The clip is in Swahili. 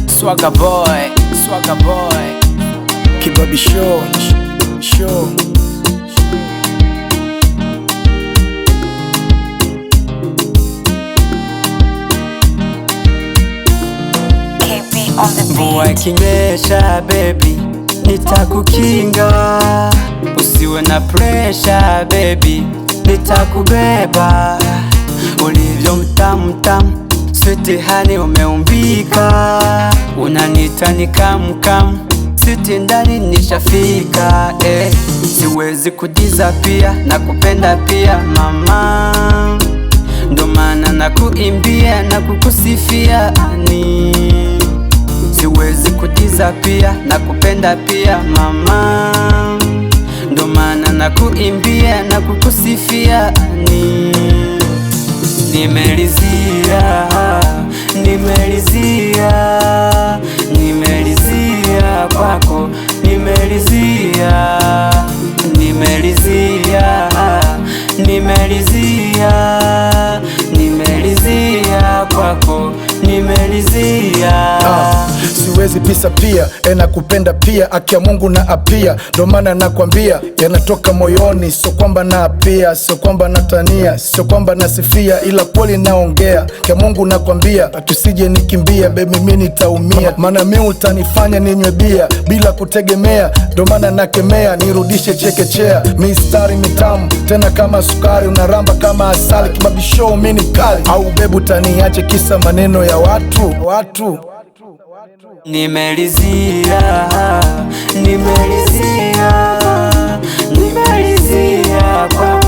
Swagger boy, swagger boy. Kibabi show, show. KB on the Mvua beat. ikinyesha baby, nitakukinga. Usiwe na pressure baby, nitakubeba. Ulivyo mtamu tamu, sweet honey umeumbika. Unanita nikamkam, siti ndani nishafika eh. Siwezi kudisappear, nakupenda pia mama, ndo maana nakuimbia na kukusifia ani. Siwezi kudisappear, nakupenda pia mama, ndo maana nakuimbia na kukusifia ani. Nimelizia, nimelizia, nimelizia kwako, nimelizia, nimelizia, nimelizia, nimelizia kwako, nimelizia. Ah, siwezi pisa pia nakupenda pia, akia Mungu na apia, ndo maana nakwambia yanatoka moyoni, sio kwamba naapia, sio kwamba natania, sio kwamba nasifia, ila kweli naongea. Kia Mungu nakwambia, tusije nikimbia, baby mimi nitaumia, maana mi utanifanya ninywe bia bila kutegemea, ndo maana nakemea, nirudishe chekechea, mistari mitamu tena kama sukari, unaramba kama asali, kibabi show mi ni kali, au bebu utaniache kisa maneno ya watu watu. Nimelizia, nimelizia, nimelizia kwako.